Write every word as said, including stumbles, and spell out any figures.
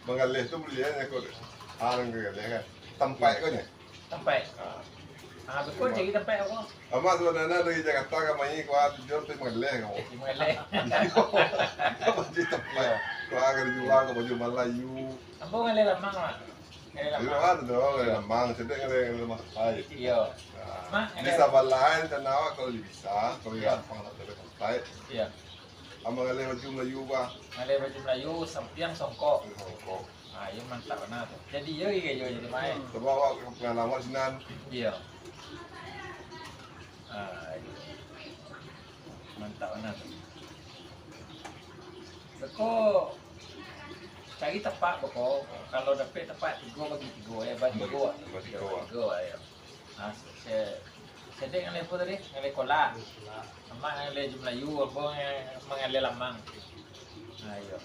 Manggaleh tu buliah nyo ko. Ah, nan galeh kan. Tampaik ko nyo. Tampaik. Ah. Ah, betul cari tampaik ko. Amak sabananyo dari Jakarta ka mai ko tujuan pai Manggaleh ko. Pai Manggaleh. Iyo. Baju tampaik. Ko ka jua ko baju Malayu. Ambo galeh lamang, Mak. Galeh lamang. Iyo, ado tu, galeh lamang. Cedek galeh, galeh lamang. Iyo. Ah. Mak, di sabalah kan awak kalau bisa, kalau lapang nak cari tampaik. Iyo. Amak galeh baju Malayu, bah. Galeh baju Malayu, sampiang songkok. Songkok. Ah, iyo mantap bana tu. Jadi iyo, iyo, iyo, jadi main. Coba awak pangalaman sinan. Iyo. Ah, iyo. Mantap bana tu. Beko cari tampaik beko, kalau dapek tampaik tigo bagi tigo, yo, bagi tigo. Bagi tigo. Tigo, yo. Ah, se-, Sedek ngaleh apo tadi? Ngaleh kolak. Ngaleh kolak. Amak ngaleh baju Malayu, ambo nga-, manggaleh lamang. Ah, iyo.